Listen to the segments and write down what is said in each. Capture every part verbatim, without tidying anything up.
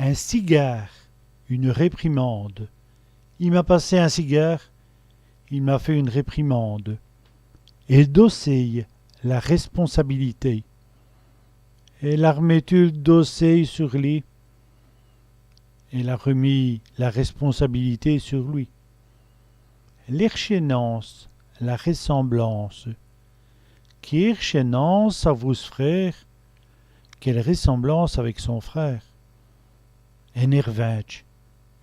Un cigârd, une réprimande. I m'a passé un cigârd, il m'a fait une réprimande. El dossêye, la responsabilité. Èle a r'mètu l' dossêye sur li. Elle a remis la responsabilité sur lui. L'èrchénance, la ressemblance. Qué èrchénance avou s' frére ! Quelle ressemblance avec son frère ! In èrvindje,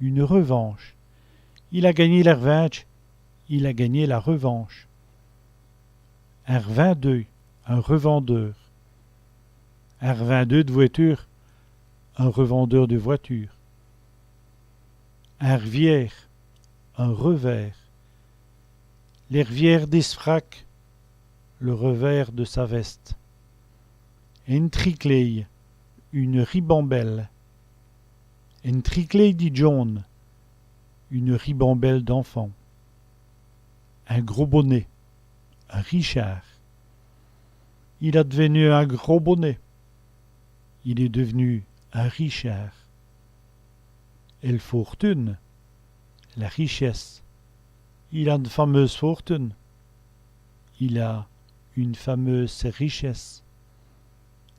une revanche. Il a gangnî l'èrvindje, il a gagné la revanche. In r'vindeû, un revendeur. In r'vindeû d' vwèture, un revendeur de voitures. In r'viêrs, un revers. Li r'viêr di s' frac, le revers de sa veste. Ène tricléye, une ribambelle. Ène tricléye di djon.nes, une ribambelle d'enfants. In gros bonèt, un richard. Il a d'vènu in gros bonèt. Il est devenu un richard. El fôrtune, la richesse. Il a ène fameûse fôrtune. Il a une fameuse richesse.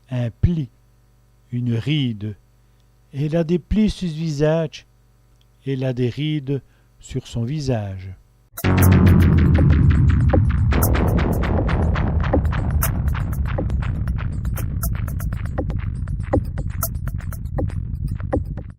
In pli, une ride. Èle a dès plis su s' visâdje. Elle a des rides sur son visage.